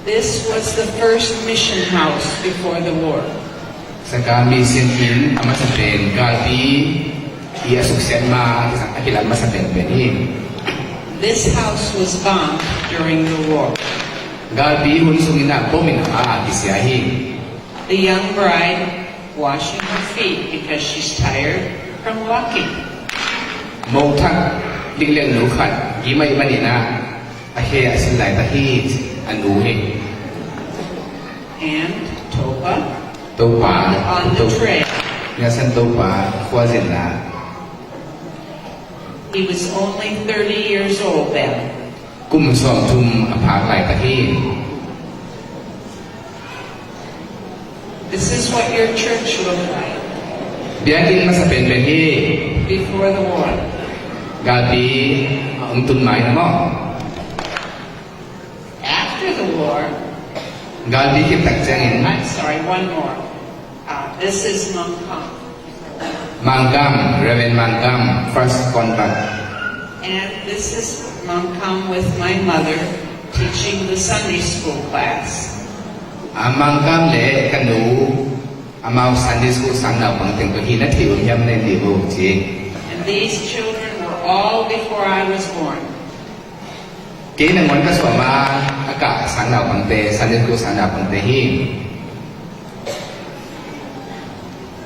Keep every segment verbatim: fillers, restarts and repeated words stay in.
This was the first mission house before the war. Sagaing mission inn a masa pen galpi i a suksiat ma a kilam masa penpen hi. This house was bombed during the war. Galpi hun sungin ah bom in a kisia hi. The young bride washing her feet because she's tired from walking. Mo thak likleng nu khat gim ahih manin ah a khe a sin laitak hi, a nu hi. And Topa Topa on the trail. Nielsen Topa khuazin ah. He was only thirty years old then. Kum sawmthum a phak laitak hi. This is what your church looked like. Biakinn masa penpen hi. Before the war. Galpi a hong tun ma-in maw. After the war. Galpi khit tak ciangin. I'm sorry, one more. Uh, this is Mangkam. Mangkam, Reverend Mangkam, first convert. And this is Mangkam with my mother teaching the Sunday school class. A Mangkam le ka nu, amau Sunday school sang naupang teng tawh hi, na thei uh hiam, na en dih uh ci. And these children were all before I was born. Kei nangawn ka suah ma a kah sang naupangte, Sunday school sang naupangte hi.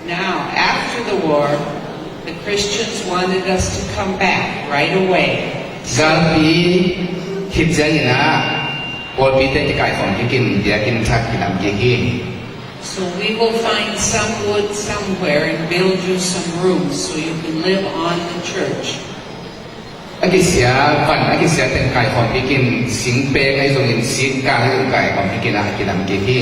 Now, after the war, the Christians wanted us to come back right away. Galpi khit ciangin ah pawlpite kikaikhawm kik in, biakinn thak kilam kik hi. So we will find some wood somewhere and build you some rooms so you can live on the church. A kisia van, a kisia teng kaikhawm kik in, singpeng ahi zongin, singkang ahi zongin kaikhawm kik in, a kilam kik hi.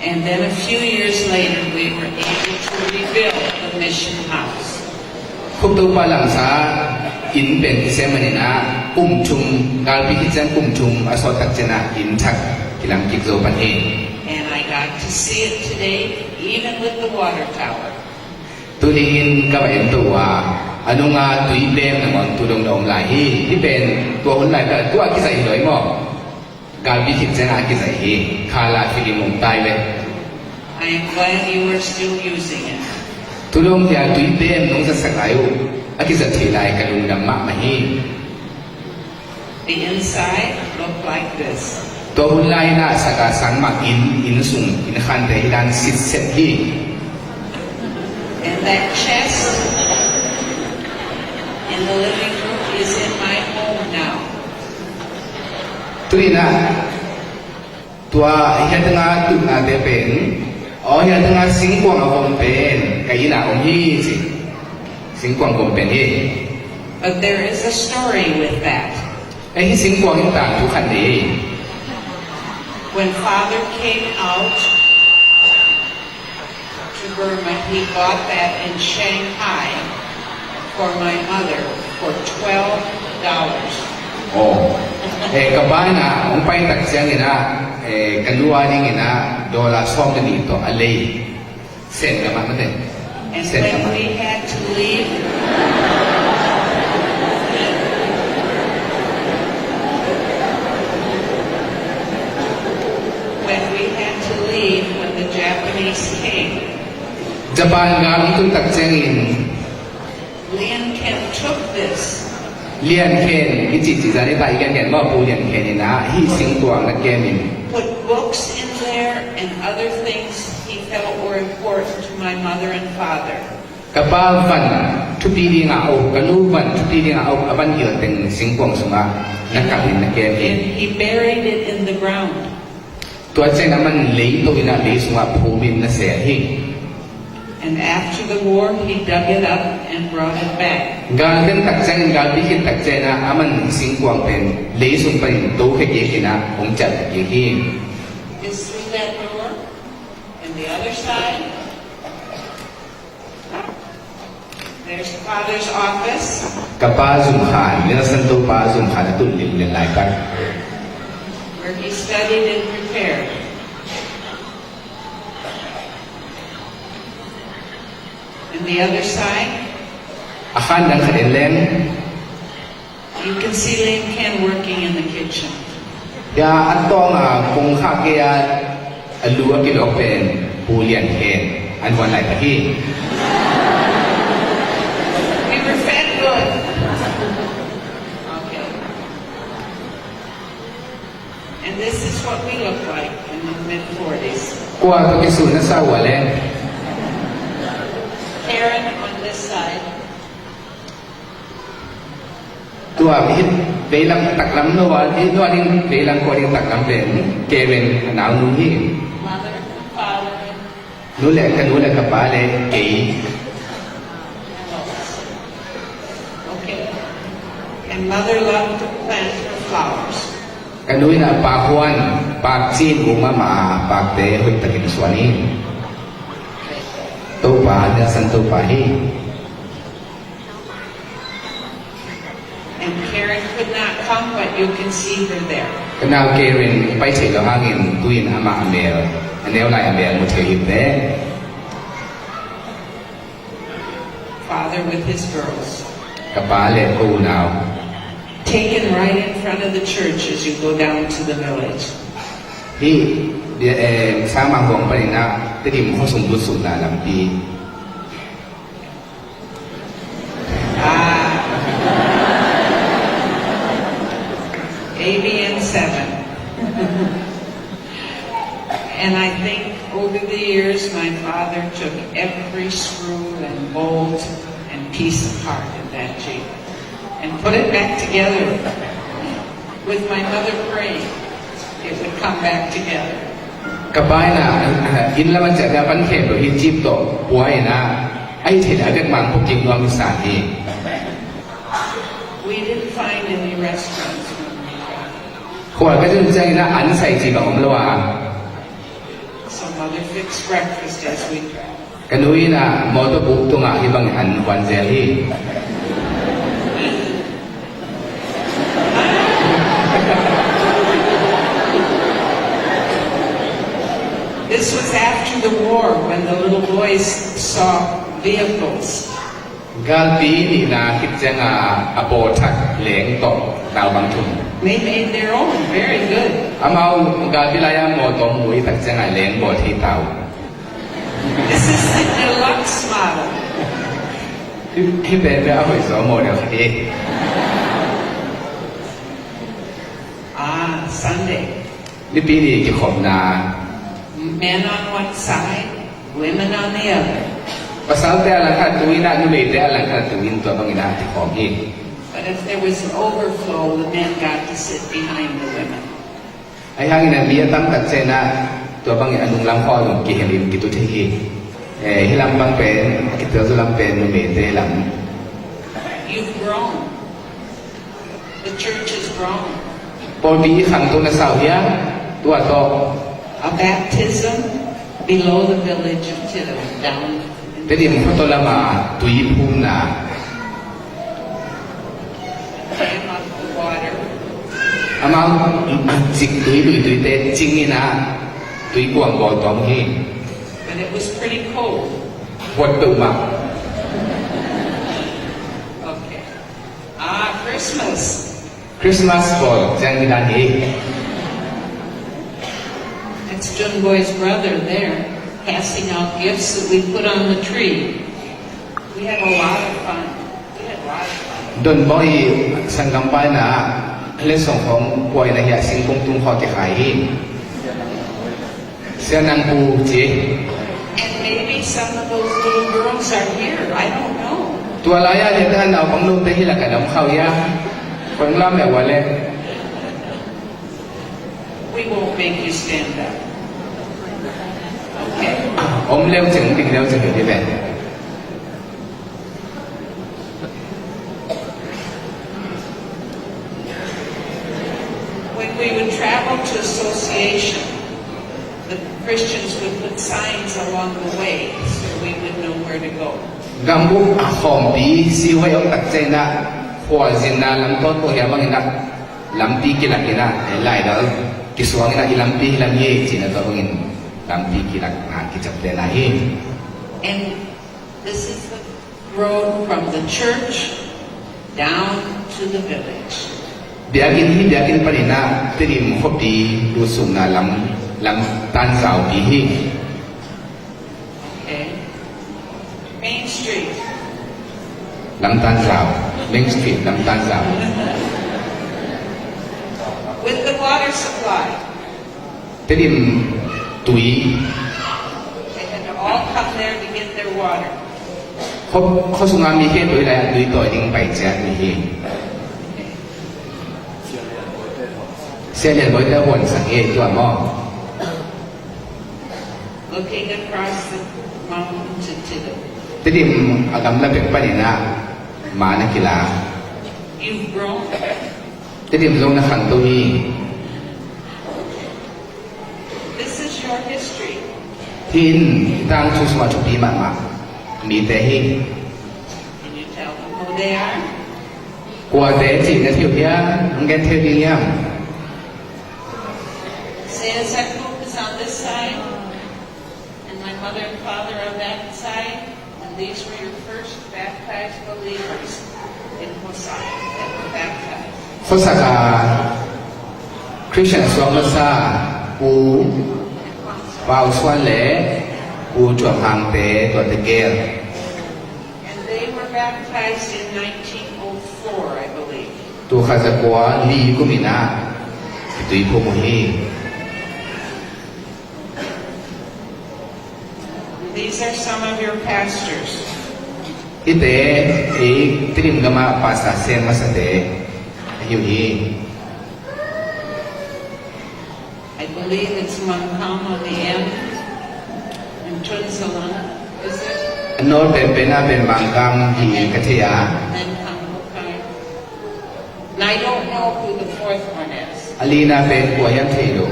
And then a few years later, we were able to rebuild the mission house. Khuptopa lamsa inn pen kisem manin ah kum thum, galpi khit ciang kum thum a sawt tak ciangin ah inn thak kilam kik zo pan hi. And I got to see it today, even with the water tower. Tuni in ka va en to uh a, a nunga tuibem nangawn tu dong na om lai hi. Hih pen tua hun lai ka tua kizaih hi lo maw. Galpi khit ciangin a kizaih hi. Khala filim om tai ve. I am glad you are still using it. Tu dong hi a tuibem nong zatsak lai uh a kizat theih lai ka lungdam mahmah hi. The inside looked like this. Tua hun lai-in ah saka sangmah inn, inn sung, inn khante hi dan sitset hi. And that chest in the living room is in my home now. Tuni-in ah tua hiah tengah tutnate pen, aw, hiah tengah singkuang a vom pen ka inn ah om hi ci. Singkuang vom pen hi. But there is a story with that. Ei, hih singkuang in tangthu khat nei. When Father came out to Burma, he bought that in Shanghai for my mother for twelve dollars. Aw. Eh, ka pa in ah hong pai tak ciangin ah, eh, ka nu a dingin ah dollar sawm le nih tawh a lei. Sen gamah mate. And sen when gamah. We had to leave, when we had to leave, when the Japanese came, Japan gal hong tun tak ciangin, Lian Ken took this. Lian Ken, i cihcih zan i ta i Lian Ken maw, Pu Lian Ken in ah hih singkuang na kem in. Put books in there and other things he felt were important to my mother and father. Ka pa van thupi dingah a up, ka nu van thupi dingah a up, a van hilh teng singkuang sungah na kalh in na kem hi. And he buried it in the ground. Tua ciangin aman lei to in ah lei sungah phum in na sel hi. And after the war, he dug it up and brought it back. Gal den tak ciangin, galpi khit tak ciangin ah aman singkuang pen lei sung panin tokhia kik in ah hong ciah kik hi. Is through that door and the other side. There's Father's office. Ka pa zumkhan, Nelson Topa zumkhan a tun limlim laitak. Where he studied and prepared. And the other side. A khan dang khat en leng. You can see Lame Ken working in the kitchen. Ya, an tawng a kong kha ke a, a lu a kilawk pen Pu Lian Ken an huan lai pah hi. We were fed good. Okay. And this is what we look like in the mid forties. Kua tawh kisuh na sa ua le? Karen on this side. Tua hi veilam taklam no a, hi no a ding veilam kua ding taklam pen Karen a naunu hi. Mother, father. Nu le ka nu le ka pa le kei. Okay. And mother loved to plant her flowers. Ka nu in a pakhuan, pakcin, um mahmah a, pakte hoih takin suan hi. Topa, Nelson Topa hi. And Karen could not come, but you can see her there. Ka nau Karen pai thei lo hangin tu-in amah a mel, a neu lai a mel mu thei hi te. Father with his girls. Ka pa le ko unau. Taken right in front of the church as you go down to the village. Hi, bia, eh, Sangmang Huang panin a, Tedim khuasung lut sukna lampi. Ah. A B N seven. And I think over the years, my father took every screw and bolt and piece apart of that Jeep and put it back together. With my mother praying, it would come back together. Ka pa in a, inn lam a ciah a pan khem lo hi, Jeep tawh pua in a, a hi thei a bek mang pawh kim nuam hi sa hi. We didn't find any restaurants when we traveled. Khua ka tun ciangin a an sai ci bang om lo a. So mother fixed breakfast as we traveled. Ka nu in a mawtaw buk tungah hih bangin an huan zel hi. This was after the war when the little boys saw vehicles. Galpi nihna khit ciangin a bawlthak leng tawh naupang thum. They made their own, very good. Amau galpi lai-a mawtaw mu i tak ciangin a leng bawl thei ta uh. This is the deluxe model. Hih, hih pen pen a hoih zaw model khat hi. Ah, Sunday. Nipi ni kikhopna. Men on one side, women on the other. Pasalte a langkhat tu-in a, numeite a langkhat tu-in tua bangin a kikhawm hi. But if there was an overflow, the men got to sit behind the women. Ahi hangin a mi a tamtak ciangin a tua bangin a nunglam khawng a nung kihelin kitu thei hi. Eh, hih lampang pen, a kitel tu lam pen numeite lam. You've grown. The church has grown. Pawlpi i khangto na sa uh hiam? Tua tawh. A baptism below the village of Tiddim, down. Tiddim khuato lama tui phumna. Came up the water. Amau cik tui, lui tuite cingin a tui kuang bawl tuam hi. But it was pretty cold. Huat peuhmah. Okay. Ah, Christmas. Christmas bawl ciang hi dan hi. That's John Boy's brother there, passing out gifts that we put on the tree. We had a lot of fun. We had a lot of fun. Don Boy sanggam paina, letsong khawng puaina hi a, singkung tung khawng kikhai hi. Sia nang pu ci. And maybe some of those little girls are here. I don't know. Tua lai-a leh naupang lote hi lakah na om khau hia? Kong lam leh ua leh. We won't make you stand up. Okay. Om leucing, ding leucing hi ve. When we would travel to association, the Christians would put signs along the way so we would know where to go. Gambup a khawmpi sihuai awk tak ciangin a, khualzinna lam tawntung hia bangin a, lampi kilakin a, laidal kisuangin a, i lampi hi lam hi ci-in a, tua bangin lampi kilakna kiciamtehna hi. And this is the road from the church Down to the village. Biakinn, hih biakinn panin ah Tedim khuapi lutsukna lam, lam tanzaupi hi. Okay. Main Street. Lam tanzau. Main Street, lam tanzau. With the water supply. Tedim tui. They had to all come there to get their water. Khua, khua sunga mi khempeuh hih lai-ah tui tawi ding pai ciat mi hi. Sia Lian Bawi te huan sang hi tua maw? Looking across the mountain to Tedim. Tedim a gamla pek panin ah ma na kila. You've grown. Tedim zong na khangto hi. This is your history. Hih in tangthu sungah thupi mahmah mite hi. Can you tell them who they are? Kuate cih na thei uh hiam? Hong gen thei ding hiam? Seh Seh Kung is on this side, and my mother and father on that side. And these were your first baptized believers in Hosaka that were baptized. Hosaka Christian a suak masa Pu Pau Suan le Pu Tuam Hang te, tuate gel. And they were baptized in nineteen oh four, I believe. Tul khat za kua li kum in ah kituiphum uh hi. These are some of your pastors. Hihte, ei Tedim gamah pastor sem masate ahi uh hi. I believe it's Mangkam on the end, and Tunzalan, is it? A nawl penpen ah pen Mangkam hi ka thei a. Then Kambukai. And I don't know who the fourth one is. A lina pen kua hiam thei lo.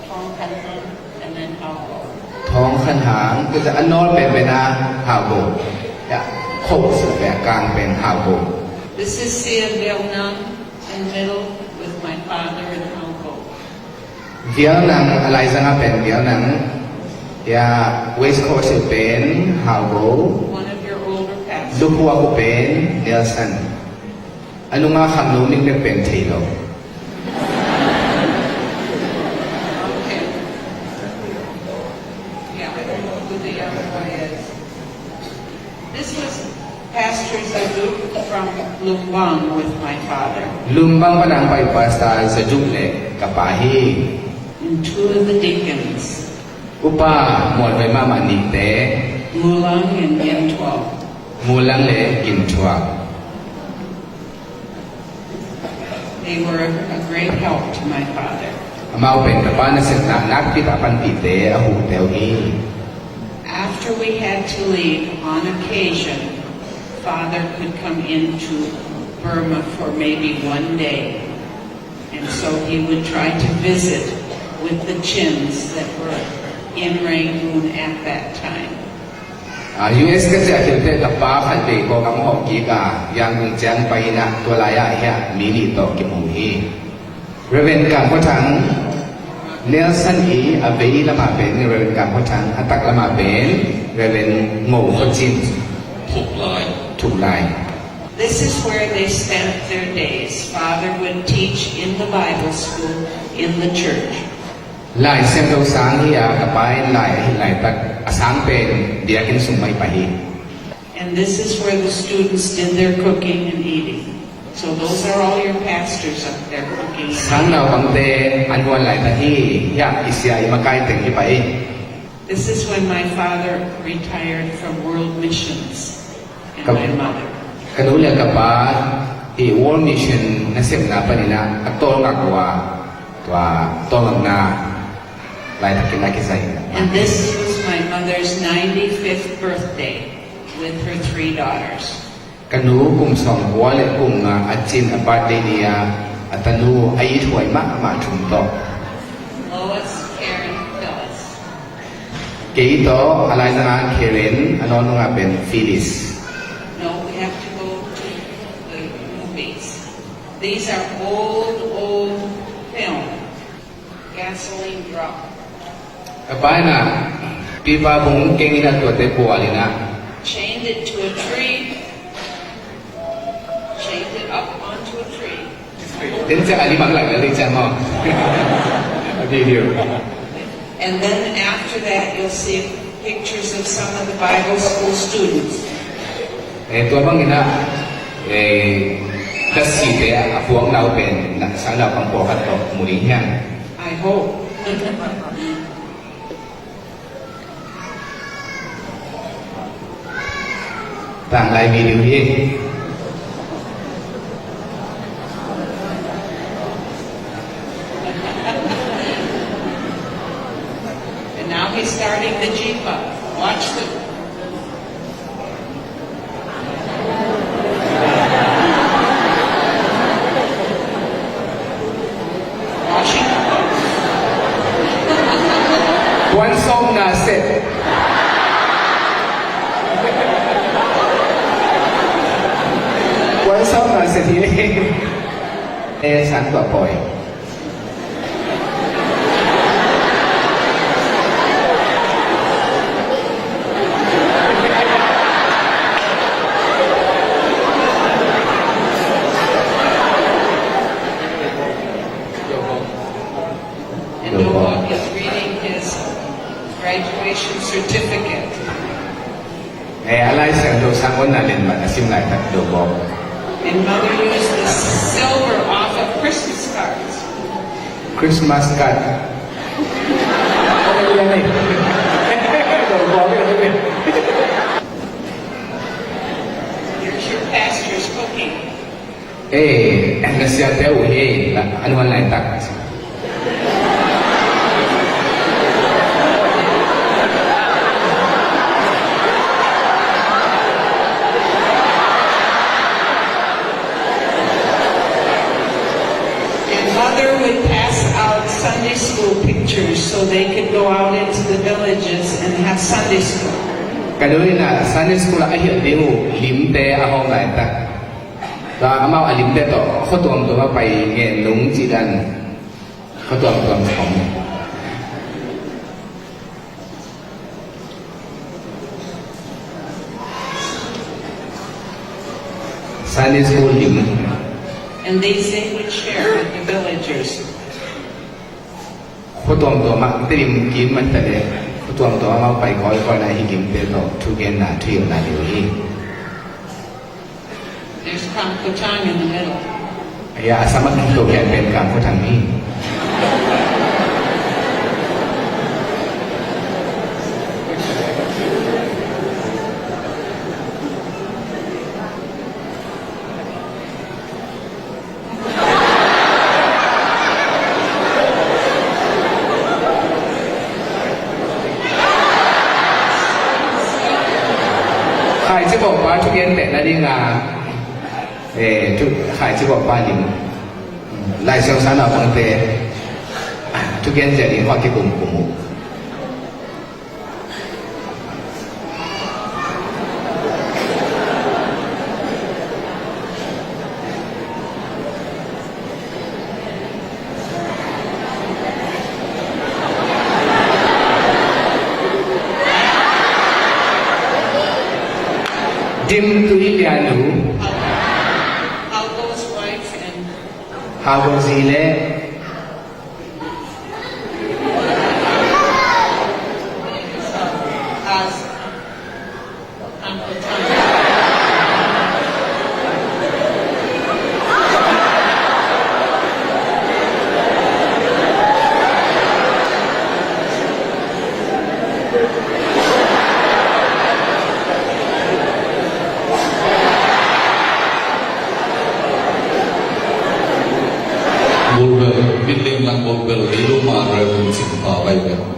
Thong Khan Hang and then Hau Bo. Thong Khan Hang, tua ciang a nawl penpen ah Hau Bo. Ya, kho sila pen a kang pen Hau Bo. This is Sia Vial Nang in middle with my father and Hau Bo. Vial Nang, a laizang ah pen Vial Nang. Ya, waistcoat pen Hau Bo. One of your older pastors. Lukhuak uh pen Nelson. A nunga khamnu min bek pen thei lo. Okay. Yeah, I don't know who the other guy is. This was Pastor Zaduk from Lumbang with my father. Lumbang pan a hong pai Pastor Zaduk le ka pa hi. And two of the deacons. Upa mualvei mahmah nihte. Mulang and Gintual. Mulang le Gintual. They were a great help to my father. Amau pen ka pa nasepna nakpi tak panpihte, a huhte uh hi. After we had to leave, on occasion, Father could come into Burma for maybe one day. And so he would try to visit with the Chins that were in Rangoon at that time. Ah, U S ka ciah khilte ka pa khat vei kawk a hong hawh kik a, Yangon ciang pai in ah, tua lai-ah hiah mi nih tawh kimu hi. Reverend Kam Khua Thang, Nelson i a vei lamah pen Reverend Kam Khua Thang, a tak lamah pen Reverend Ngo Khua Cin. Thuk Lai. Thuk Lai. This is where they spent their days. Father would teach in the Bible school in the church. Lai Siangtho sang hi a, ka pa in lai, a hin laitak a sang pen biakinn sung mah hi pah hi. And this is where the students did their cooking and eating. So those are all your pastors up there cooking and eating. Sang naupangte an huan laitak hi, hiah i sia i makai teng hi pah hi. This is when my father retired from World Missions and my mother. Ka nu le ka pa i World Mission nasepna panin ah a tawlngak uh a, tua tawlngakna laitakin a kizai. And this was my mother's ninety-fifth birthday with her three daughters. Ka nu kum sawmkua le kum nga a cin a birthday ni a, a tanu a ithuai mahmah thum tawh. Lois, Karen, Phyllis. Kei tawh a laizang a Karen, a nawn nungah pen Phyllis. No, we have to go to the movies. These are old, old film. Gasoline drop. Ka pa in ah pipa bung keng in ah tuate bual in ah. Chained it to a tree. Then ciang a lim ang lai na lei ciang maw? A video. And then after that, you'll see pictures of some of the Bible school students. Eh, tua bangin ah, eh, ka site a puakna uh pen na sangnaupang pawlkhat tawh mu ding hiam? I hope. Tanglai video hi. And now he's starting the jifa. Watch the Puan sawm na set. Puan sawm na set hi. Eh, san tua pawi. And Dobok is reading his graduation certificate. Eh, a Lai Siangtho sang honna lian man a sim laitak Dobok. And mother used the silver off of Christmas cards. Christmas card. Dobok. Here's your pastor's cookie. Eh, na siate uh hi, a nuan laitak. And mother would pass out Sunday school pictures so they could go out into the villages and have Sunday school. Ka nu in ah Sunday school ah a hilh ding uh limte a hawm laitak. Tua amau a limte tawh khua tuamtuam ah pai ngen nung cih dan khua tuamtuam khawm. Sunday school lim. And these they would share with the villagers. Khua tuamtuam ah, lim kim man ta leh, khua tuamtuam ah amau pai kawikawi na hi limte tawh thugenna thuhilhna lio hi. There's Kangkutang in the middle. Ya, a sam ah kito khian pen Kangkutang hi. Khaici bawkpa thugen beh nading a, eh, thu, Khaici bawkpa lim. Lai Siangtho sang naupangte thugen zia ding khua kikum kum uh. Dim Tui Lian Nu. How goes wife and How goes Zile? Bulbel, Minling lang bulbel, ilu ma rel kum sing pa bai bel.